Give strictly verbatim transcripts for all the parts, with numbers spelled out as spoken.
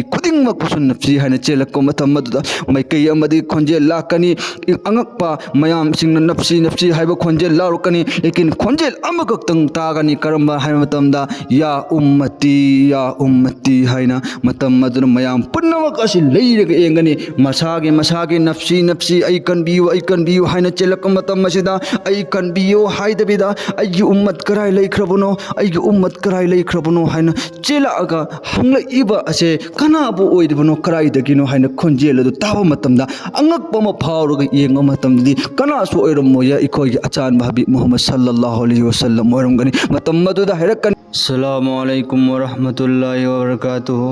ꯈꯨꯗꯤꯡꯃꯛꯄꯨꯁꯨ ꯅꯞꯁꯤ ꯍꯥꯏꯅ ꯆꯦꯜꯂꯛꯄ ꯃꯇꯝ ꯑꯗꯨꯗ ꯃꯥꯏꯀꯩ ꯑꯃꯗꯒꯤ ꯈꯣꯟꯖꯦꯜ ꯂꯥꯛꯀꯅꯤ꯫ ꯑꯉꯛꯄ ꯃꯌꯥꯝꯁꯤꯡꯅ ꯅꯞꯁꯤ, ꯅꯞꯁꯤ ꯍꯥꯏꯕ ꯈꯣꯟꯖꯦꯜ ꯂꯥꯎꯔꯛꯀꯅꯤ꯫ ꯂꯦꯀꯤꯟ ꯈꯣꯟꯖꯦꯜ ꯑꯃꯈꯛꯇꯪ ꯇꯥꯒꯅꯤ꯫ ꯀꯔꯝꯕ ꯍꯥꯏꯕ ꯃꯇꯝꯗ, "ꯌꯥ ꯎꯝꯃꯇꯤ, ꯌꯥ ꯎꯝꯃꯇꯤ" ꯍꯥꯏꯅ꯫ ꯃꯇꯝ ꯑꯗꯨꯗ ꯃꯌꯥꯝ ꯄꯨꯝꯅꯃꯛ ꯑꯁꯤ ꯂꯩꯔꯒ ꯌꯦꯡꯒꯅꯤ꯫ ꯃꯁꯥꯒꯤ, ꯃꯁꯥꯒꯤ ꯅꯞꯁꯤ, ꯅꯞꯁꯤ, "ꯑꯩ ꯀꯟꯕꯤꯌꯨ, ꯑꯩ ꯀꯟꯕꯤꯌꯨ" ꯍꯥꯏꯅ ꯆꯦꯜꯂꯛꯄ ꯃꯇꯝ ꯑꯁꯤꯗ, "ꯑꯩ ꯀꯟꯕꯤꯌꯨ" ꯍꯥꯏꯗꯕꯤꯗ, "ꯑꯩꯒꯤ ꯎꯝꯃꯠ ꯀꯔꯥꯏ ꯂꯩꯈ꯭ꯔꯕꯅꯣ? ꯑꯩꯒꯤ ꯎꯝꯃꯠ ꯀꯔꯥꯏ ꯂꯩꯈ꯭ꯔꯕꯅꯣ?" ꯍꯥꯏꯅ ꯆꯦꯜꯂꯛꯑꯒ ꯍꯪꯂꯛꯏꯕ ꯑꯁꯦ ꯀꯅꯥꯕꯨ ꯑꯣꯏꯔꯤꯕꯅꯣ, ꯀꯗꯥꯏꯗꯒꯤꯅꯣ ꯍꯥꯏꯅ ꯈꯣꯟꯖꯦꯜ ꯑꯗꯨ ꯇꯥꯕ ꯃꯇꯝꯗ, ꯑꯉꯛꯄ ꯑꯃ ꯐꯥꯎꯔꯒ ꯌꯦꯡꯕ ꯃꯇꯝꯗꯗꯤ, ꯀꯅꯥꯁꯨ ꯑꯣꯏꯔꯝꯃꯣꯏꯌꯦ, ꯑꯩꯈꯣꯏꯒꯤ ꯑꯆꯥꯟꯕ ꯍꯕꯤꯕ ꯃꯨꯍꯝꯃꯗ ꯁꯜꯂꯜꯂꯥꯍꯨ ꯑꯂꯩꯍꯤ ꯋꯁꯜꯂꯝ ꯑꯣꯏꯔꯝꯒꯅꯤ꯫ ꯃꯇꯝ ꯑꯗꯨꯗ ꯍꯥꯏꯔꯛꯀꯅꯤ, "ꯑꯁꯁꯂꯥꯃꯨ ꯑꯂꯩꯀꯨꯝ ꯋꯔꯍꯃꯇꯨꯜꯂꯥꯍꯤ ꯋꯕꯔꯀꯥꯇꯨꯍꯨ꯫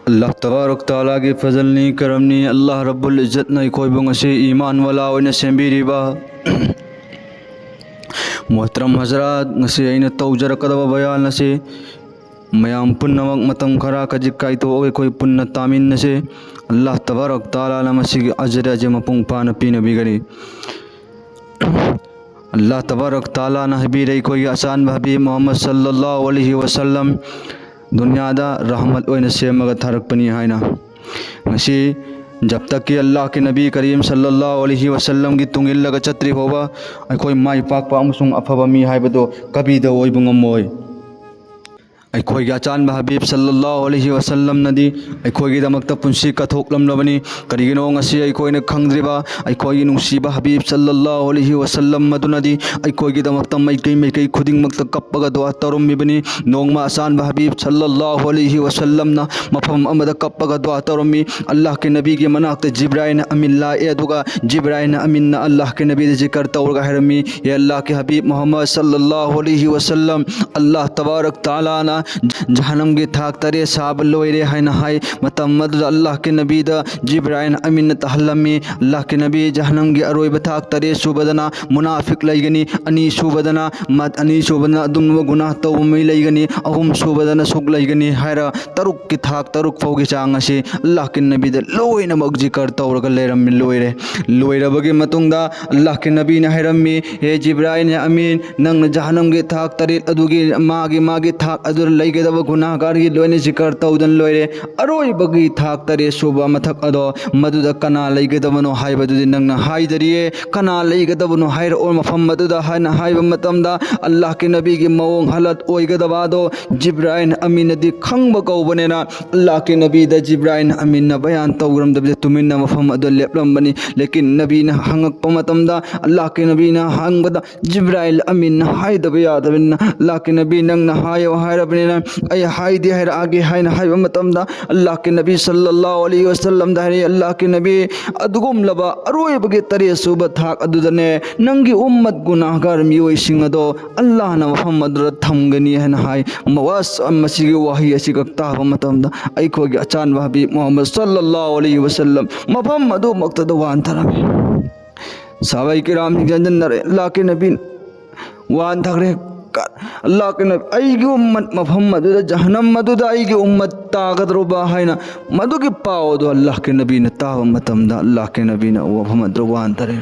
ꯑꯜꯂꯥꯍ ꯇꯕꯥꯔꯛ ꯇꯥꯂꯥꯒꯤ ꯐꯖꯜꯅꯤ, ꯀꯔꯝꯅꯤ꯫ ꯑꯜꯂꯥꯍ ꯔꯕꯨꯜ ꯏꯖꯠꯅ ꯑꯩꯈꯣꯏꯕꯨ ꯉꯁꯤ ꯏꯃꯥꯟ ꯋꯥꯂꯥ ꯑꯣꯏꯅ ꯁꯦꯝꯕꯤꯔꯤꯕ꯫" ꯃꯣꯍꯇꯔꯝ ꯍꯖꯔꯥꯠ, ꯉꯁꯤ ꯑꯩꯅ ꯇꯧꯖꯔꯛꯀꯗꯕ ꯕꯌꯥꯟ ꯑꯁꯤ ꯃꯌꯥꯝ ꯄꯨꯝꯅꯃꯛ ꯃꯇꯝ ꯈꯔ ꯈꯖꯤꯛ ꯀꯥꯏꯊꯣꯛꯑꯒ ꯑꯩꯈꯣꯏ ꯄꯨꯟꯅ ꯇꯥꯃꯤꯟꯅꯁꯤ꯫ ꯑꯜꯂꯥꯍ ꯇꯕꯥꯔꯛ ꯇꯥꯂꯥꯅ ꯃꯁꯤꯒꯤ ꯑꯖꯔ ꯑꯁꯤ ꯃꯄꯨꯡ ꯐꯥꯅ ꯄꯤꯅꯕꯤꯒꯅꯤ꯫ ꯑꯜꯂꯥꯍ ꯇꯕꯥꯔꯛ ꯇꯥꯂꯥꯅ ꯍꯥꯏꯕꯤꯔꯦ, ꯑꯩꯈꯣꯏꯒꯤ ꯑꯆꯥꯟꯕ ꯍꯕꯤꯕ ꯃꯨꯍꯝꯃꯗ ꯁꯜꯂꯜꯂꯥꯍꯨ ꯑꯂꯩꯍꯤ ꯋꯁꯜꯂꯝ ꯗꯨꯅꯤꯌꯥꯗ ꯔꯍꯃꯠ ꯑꯣꯏꯅ ꯁꯦꯝꯃꯒ ꯊꯥꯔꯛꯄꯅꯤ ꯍꯥꯏꯅ꯫ ꯉꯁꯤ ꯖꯕ ꯇꯛꯀꯤ ꯑꯜꯂꯥꯍꯀꯤ ꯅꯕꯤ ꯀꯔꯤꯝ ꯁꯜꯂꯜꯂꯥꯍꯨ ꯑꯂꯩꯍꯤ ꯋꯁꯜꯂꯝꯒꯤ ꯇꯨꯡ ꯏꯜꯂꯒ ꯆꯠꯇ꯭ꯔꯤ ꯐꯥꯎꯕ ꯑꯩꯈꯣꯏ ꯃꯥꯏ ꯄꯥꯛꯄ ꯑꯃꯁꯨꯡ ꯑꯐꯕ ꯃꯤ ꯍꯥꯏꯕꯗꯨ ꯀꯕꯤꯗ ꯑꯣꯏꯕ ꯉꯝꯃꯣꯏ꯫ ꯑꯩꯈꯣꯏꯒꯤ ꯑꯆꯥꯟꯕ ꯍꯕꯤꯕ ꯁꯜꯂꯜꯂꯥꯍꯨ ꯑꯂꯩꯍꯤ ꯋꯁꯜꯂꯝꯅꯗꯤ ꯑꯩꯈꯣꯏꯒꯤꯗꯃꯛꯇ ꯄꯨꯟꯁꯤ ꯀꯠꯊꯣꯛꯂꯝꯂꯕꯅꯤ꯫ ꯀꯔꯤꯒꯤꯅꯣ ꯉꯁꯤ ꯑꯩꯈꯣꯏꯅ ꯈꯪꯗ꯭ꯔꯤꯕ? ꯑꯩꯈꯣꯏꯒꯤ ꯅꯨꯡꯁꯤꯕ ꯍꯕꯤꯕ ꯁꯜꯂꯜꯂꯥꯍꯨ ꯑꯂꯩꯍꯤ ꯋꯁꯜꯂꯝ ꯑꯗꯨꯅꯗꯤ ꯑꯩꯈꯣꯏꯒꯤꯗꯃꯛꯇ ꯃꯥꯏꯀꯩ ꯃꯥꯏꯀꯩ ꯈꯨꯗꯤꯡꯃꯛꯇ ꯀꯞꯄꯒ ꯗꯨꯋꯥ ꯇꯧꯔꯝꯃꯤꯕꯅꯤ꯫ ꯅꯣꯡꯃ ꯑꯆꯥꯟꯕ ꯍꯕꯤꯕ ꯁꯜꯂꯜꯂꯥꯍꯨ ꯑꯂꯩꯍꯤ ꯋꯁꯜꯂꯝꯅ ꯃꯐꯝ ꯑꯃꯗ ꯀꯞꯄꯒ ꯗꯨꯋꯥ ꯇꯧꯔꯝꯃꯤ꯫ ꯑꯜꯂꯥꯍꯀꯤ ꯅꯕꯤꯒꯤ ꯃꯅꯥꯛꯇ ꯖꯤꯕ꯭ꯔꯥꯏꯜ ꯑꯃꯤꯟ ꯂꯥꯛꯑꯦ, ꯑꯗꯨꯒ ꯖꯤꯕ꯭ꯔꯥꯏꯜ ꯑꯃꯤꯟꯅ ꯑꯜꯂꯥꯍꯀꯤ ꯅꯕꯤꯗ ꯖꯤꯀꯔ ꯇꯧꯔꯒ ꯍꯥꯏꯔꯝꯃꯤ, "ꯍꯦ ꯑꯜꯂꯥꯍꯀꯤ ꯍꯕꯤꯕ ꯃꯨꯍꯝꯃꯗ ꯁꯜꯂꯜꯂꯥꯍꯨ ꯑꯂꯩꯍꯤ ꯋꯁꯜꯂꯝ, ꯑꯜꯂꯥꯍ ꯇꯕꯥꯔꯛ ꯇꯥꯂꯥꯅ ꯖꯍꯟꯅꯝꯒꯤ ꯊꯥꯛ ꯇꯔꯦꯠ ꯁꯥꯕ ꯂꯣꯏꯔꯦ" ꯍꯥꯏꯅ ꯍꯥꯏ꯫ ꯃꯇꯝ ꯑꯗꯨꯗ ꯑꯜꯂꯥꯍꯀꯤ ꯅꯕꯤꯗ ꯖꯤꯕ꯭ꯔꯥꯏꯜ ꯑꯃꯤꯟꯅ ꯇꯥꯍꯜꯂꯝꯃꯤ꯫ ꯑꯜꯂꯥꯍꯀꯤ ꯅꯕꯤ, ꯖꯍꯟꯅꯝꯒꯤ ꯑꯔꯣꯏꯕ ꯊꯥꯛ ꯇꯔꯦꯠ ꯁꯨꯕꯗꯅ ꯃꯨꯅꯥꯐꯤꯛ ꯂꯩꯒꯅꯤ, ꯑꯅꯤ ꯁꯨꯕꯗꯅ, ꯃ-, ꯑꯅꯤ ꯁꯨꯕꯗꯅ ꯑꯗꯨꯝꯕ ꯒꯨꯅꯥꯍ ꯇꯧꯕ ꯃꯤ ꯂꯩꯒꯅꯤ, ꯑꯍꯨꯝ ꯁꯨꯕꯗꯅ ꯁꯨꯛ ꯂꯩꯒꯅꯤ ꯍꯥꯏꯔ ꯇꯔꯨꯛꯀꯤ ꯊꯥꯛ ꯇꯔꯨꯛ ꯐꯥꯎꯒꯤ ꯆꯥꯡ ꯑꯁꯤ ꯑꯜꯂꯥꯍꯀꯤ ꯅꯕꯤꯗ ꯂꯣꯏꯅꯃꯛ ꯖꯤꯀꯔ ꯇꯧꯔꯒ ꯂꯩꯔꯝꯃꯤ꯫ ꯂꯣꯏꯔꯦ꯫ ꯂꯣꯏꯔꯕꯒꯤ ꯃꯇꯨꯡꯗ ꯑꯜꯂꯥꯍꯀꯤ ꯅꯕꯤꯅ ꯍꯥꯏꯔꯝꯃꯤ, "ꯍꯦ ꯖꯤꯕ꯭ꯔꯥꯏꯜ ꯑꯃꯤꯟ, ꯅꯪꯅ ꯖꯍꯟꯅꯝꯒꯤ ꯊꯥꯛ ꯇꯔꯦꯠ ꯑꯗꯨꯒꯤ ꯃꯥꯒꯤ, ꯃꯥꯒꯤ ꯊꯥꯛ ꯑꯗꯨ ꯂꯩꯒꯗꯕ ꯒꯨꯅꯥꯍꯒꯥꯔꯒꯤ ꯂꯣꯏꯅ ꯖꯤꯀꯔ ꯇꯧꯗꯨꯅ ꯂꯣꯏꯔꯦ꯫ ꯑꯔꯣꯏꯕꯒꯤ ꯊꯥꯛ ꯇꯔꯦꯠ ꯁꯨꯕ ꯃꯊꯛ ꯑꯗꯣ, ꯃꯗꯨꯗ ꯀꯅꯥ ꯂꯩꯒꯗꯕꯅꯣ ꯍꯥꯏꯕꯗꯨꯗꯤ ꯅꯪꯅ ꯍꯥꯏꯗꯔꯤꯌꯦ꯫ ꯀꯅꯥ ꯂꯩꯒꯗꯕꯅꯣ ꯍꯥꯏꯔꯛꯑꯣ ꯃꯐꯝ ꯑꯗꯨꯗ ꯍꯥꯏꯅ ꯍꯥꯏꯕ ꯃꯇꯝꯗ, ꯑꯜꯂꯥꯍꯀꯤ ꯅꯕꯤꯒꯤ ꯃꯑꯣꯡ ꯍꯥꯂꯠ ꯑꯣꯏꯒꯗꯕ ꯑꯗꯣ ꯖꯤꯕ꯭ꯔꯥꯏꯜ ꯑꯃꯤꯟꯅꯗꯤ ꯈꯪꯕ ꯀꯧꯕꯅꯤꯅ, ꯑꯜꯂꯥꯍꯀꯤ ꯅꯕꯤꯗ ꯖꯤꯕ꯭ꯔꯥꯏꯜ ꯑꯃꯤꯟꯅ ꯕꯌꯥꯟ ꯇꯧꯔꯝꯗꯕꯤꯗ ꯇꯨꯃꯤꯟꯅ ꯃꯐꯝ ꯑꯗꯨ ꯂꯦꯞꯂꯝꯕꯅꯤ꯫ ꯂꯦꯀꯤꯟ ꯅꯕꯤꯅ ꯍꯪꯉꯛꯄ ꯃꯇꯝꯗ, ꯑꯜꯂꯥꯍꯀꯤ ꯅꯕꯤꯅ ꯍꯪꯕꯗ, ꯖꯤꯕ꯭ꯔꯥꯏꯜ ꯑꯃꯤꯟꯅ ꯍꯥꯏꯗꯕ ꯌꯥꯗꯕꯅꯤꯅ, "ꯑꯜꯂꯥꯍꯀꯤ ꯅꯕꯤ, ꯅꯪꯅ ꯍꯥꯏꯌꯣ ꯍꯥꯏꯔꯕꯅꯤꯅ ꯑꯩ ꯍꯥꯏꯗꯤ ꯍꯥꯏꯔꯛꯑꯒꯦ" ꯍꯥꯏꯅ ꯍꯥꯏꯕ ꯃꯇꯝꯗ, ꯑꯜꯂꯥꯍꯀꯤ ꯅꯕꯤ ꯁꯜꯂꯜꯂꯥꯍꯨ ꯑꯂꯩꯍꯤ ꯋꯁꯜꯂꯝꯗ ꯍꯥꯏꯔꯛꯏ, "ꯑꯜꯂꯥꯍꯀꯤ ꯅꯕꯤ, ꯑꯗꯨꯒꯨꯝꯂꯕ ꯑꯔꯣꯏꯕꯒꯤ ꯇꯔꯦꯠ ꯁꯨꯕ ꯊꯥꯛ ꯑꯗꯨꯗꯅꯦ ꯅꯪꯒꯤ ꯎꯝꯃꯠ ꯒꯨꯅꯥꯍꯒꯥꯔ ꯃꯤꯑꯣꯏꯁꯤꯡ ꯑꯗꯣ ꯑꯜꯂꯥꯍꯅ ꯃꯐꯝ ꯑꯗꯨꯗ ꯊꯝꯒꯅꯤ" ꯍꯥꯏꯅ ꯍꯥꯏ꯫ ꯃꯋꯥꯁ-, ꯃꯁꯤꯒꯤ ꯋꯥꯍꯩ ꯑꯁꯤ ꯈꯛ ꯇꯥꯕ ꯃꯇꯝꯗ ꯑꯩꯈꯣꯏꯒꯤ ꯑꯆꯥꯟꯕ ꯍꯕꯤꯕ ꯃꯨꯍꯝꯃꯗ ꯁꯜꯂꯜꯂꯥꯍꯨ ꯑꯂꯩꯍꯤ ꯋꯁꯜꯂꯝ ꯃꯐꯝ ꯑꯗꯨꯃꯛꯇꯗ ꯋꯥꯟꯊꯔꯝꯃꯤ꯫ ꯁꯍꯥꯕꯥꯏ ꯀꯤꯔꯥꯝꯁꯤꯡ ꯆꯪꯁꯤꯟꯅꯔꯦ꯫ ꯑꯜꯂꯥꯍꯀꯤ ꯅꯕꯤ ꯋꯥꯟꯊꯈ꯭ꯔꯦ꯫ ꯀ-, ꯑꯜꯂꯥꯍꯀꯤ ꯅꯕꯤ, "ꯑꯩꯒꯤ ꯎꯝꯃꯠ ꯃꯐꯝ ꯑꯗꯨꯗ, ꯖꯍꯟꯅꯝ ꯑꯗꯨꯗ ꯑꯩꯒꯤ ꯎꯝꯃꯠ ꯇꯥꯒꯗꯧꯔꯕ?" ꯍꯥꯏꯅ ꯃꯗꯨꯒꯤ ꯄꯥꯎ ꯑꯗꯨ ꯑꯜꯂꯥꯍꯀꯤ ꯅꯕꯤꯅ ꯇꯥꯕ ꯃꯇꯝꯗ, ꯑꯜꯂꯥꯍꯀꯤ ꯅꯕꯤꯅ ꯃꯐꯝ ꯑꯗꯨꯗ ꯋꯥꯟꯊꯔꯦ꯫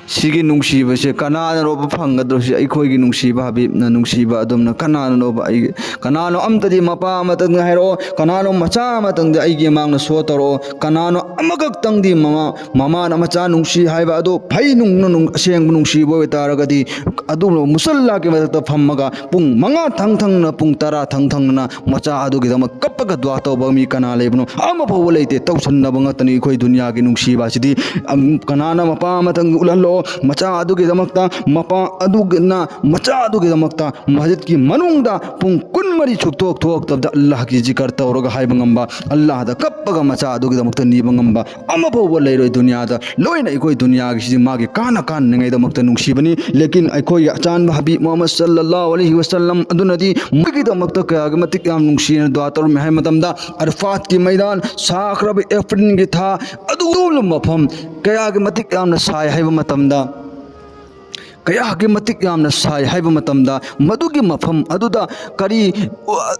ꯁꯤꯒꯤ ꯅꯨꯡꯁꯤꯕꯁꯦ ꯀꯅꯥꯅꯅꯣꯕ ꯐꯪꯒꯗꯧꯔꯤꯁꯦ? ꯑꯩꯈꯣꯏꯒꯤ ꯅꯨꯡꯁꯤꯕ ꯍꯕꯤꯕꯅ ꯅꯨꯡꯁꯤꯕ ꯑꯗꯨꯝꯅ ꯀꯅꯥꯅꯅꯣꯕ? ꯑꯩꯒꯤ, ꯀꯅꯥꯅꯣ ꯑꯝꯇꯗꯤ ꯃꯄꯥ ꯑꯃꯇꯪꯗ ꯍꯥꯏꯔꯛꯑꯣ, ꯀꯅꯥꯅꯣ ꯃꯆꯥ ꯑꯃꯇꯪꯗ ꯑꯩꯒꯤ ꯏꯃꯥꯡꯗ ꯁꯣ ꯇꯧꯔꯛꯑꯣ, ꯀꯅꯥꯅꯣ ꯑꯃꯈꯛꯇꯪꯗꯤ ꯃꯃꯥ, ꯃꯃꯥꯅ ꯃꯆꯥ ꯅꯨꯡꯁꯤ ꯍꯥꯏꯕ ꯑꯗꯨ ꯐꯩ ꯅꯨꯡꯅ ꯅꯨꯡ-, ꯑꯁꯦꯡꯕ ꯅꯨꯡꯁꯤꯕ ꯑꯣꯏꯇꯥꯔꯒꯗꯤ, ꯑꯗꯨꯒꯨꯝꯂꯕ ꯃꯨꯁꯜꯂꯥꯒꯤ ꯃꯊꯛꯇ ꯐꯝꯃꯒ ꯄꯨꯡ ꯃꯉꯥ ꯊꯪ ꯊꯪꯅ, ꯄꯨꯡ ꯇꯔꯥ ꯊꯪ ꯊꯪꯅ ꯃꯆꯥ ꯑꯗꯨꯒꯤꯗꯃꯛ ꯀꯞꯄꯒ ꯗꯨꯋꯥ ꯇꯧꯕ ꯃꯤ ꯀꯅꯥ ꯂꯩꯕꯅꯣ? ꯑꯃꯐꯥꯎꯕ ꯂꯩꯇꯦ꯫ ꯇꯧꯁꯟꯅꯕ ꯉꯥꯛꯇꯅꯤ ꯑꯩꯈꯣꯏ ꯗꯨꯅꯤꯌꯥꯒꯤ ꯅꯨꯡꯁꯤꯕ ꯑꯁꯤꯗꯤ꯫ ꯑꯝ, ꯀꯅꯥꯅ ꯃꯄꯥ ꯑꯃꯇꯪ ꯎꯠꯍꯜꯂꯣ, ꯃꯆꯥ ꯑꯗꯨꯒꯤꯗꯃꯛꯇ, ꯃꯄꯥ ꯑꯗꯨꯒꯤꯅ ꯃꯆꯥ ꯑꯗꯨꯒꯤꯗꯃꯛꯇ ꯃꯁꯖꯤꯗꯀꯤ ꯃꯅꯨꯡꯗ ꯄꯨꯡ ꯀꯨꯟꯃꯔꯤ ꯁꯨꯛꯊꯣꯛ ꯊꯣꯛꯇꯕꯗ ꯑꯜꯂꯥꯍꯀꯤ ꯖꯤꯀꯔ ꯇꯧꯔꯒ ꯍꯥꯏꯕ ꯉꯝꯕ, ꯑꯜꯂꯥꯍꯗ ꯀꯞꯄꯒ ꯃꯆꯥ ꯑꯗꯨꯒꯤꯗꯃꯛꯇ ꯅꯤꯕ ꯉꯝꯕ ꯑꯃꯐꯥꯎꯕ ꯂꯩꯔꯣꯏ ꯗꯨꯅꯤꯌꯥꯗ꯫ ꯂꯣꯏꯅ ꯑꯩꯈꯣꯏ ꯗꯨꯅꯤꯌꯥꯒꯤꯁꯤꯗꯤ ꯃꯥꯒꯤ ꯀꯥꯟꯅ ꯀꯥꯟꯅꯅꯉꯥꯏꯗꯃꯛꯇ ꯅꯨꯡꯁꯤꯕꯅꯤ꯫ ꯂꯦꯀꯤꯟ ꯑꯩꯈꯣꯏꯒꯤ ꯑꯆꯥꯟꯕ ꯍꯕꯤꯕ ꯃꯨꯍꯝꯃꯗ ꯁꯜꯂꯜꯂꯥꯍꯨ ꯑꯂꯩꯍꯤ ꯋꯁꯜꯂꯝ ꯑꯗꯨꯅꯗꯤ ꯃꯣꯏꯒꯤꯗꯃꯛꯇ ꯀꯌꯥꯒꯤ ꯃꯇꯤꯛ ꯌꯥꯝ ꯅꯨꯡꯁꯤꯅ ꯗꯨꯋꯥ ꯇꯧꯔꯝꯃꯤ ꯍꯥꯏꯕ ꯃꯇꯝꯗ, ꯑꯔꯐꯥꯠꯀꯤ ꯃꯩꯗꯥꯟ, ꯁꯥꯈ꯭ꯔꯕ ꯑꯦꯐ꯭ꯔꯤꯟꯒꯤ ꯊꯥ, ꯑꯗꯨꯒꯨꯝꯂꯕ ꯃꯐꯝ ꯀꯌꯥꯒꯤ ꯃꯇꯤꯛ ꯌꯥꯝꯅ ꯁꯥꯏ ꯍꯥꯏꯕ ꯃꯇꯝꯗ, ꯀꯌꯥꯒꯤ ꯃꯇꯤꯛ ꯌꯥꯝꯅ ꯁꯥꯏ ꯍꯥꯏꯕ ꯃꯇꯝꯗ, ꯃꯗꯨꯒꯤ ꯃꯐꯝ ꯑꯗꯨꯗ ꯀꯔꯤ,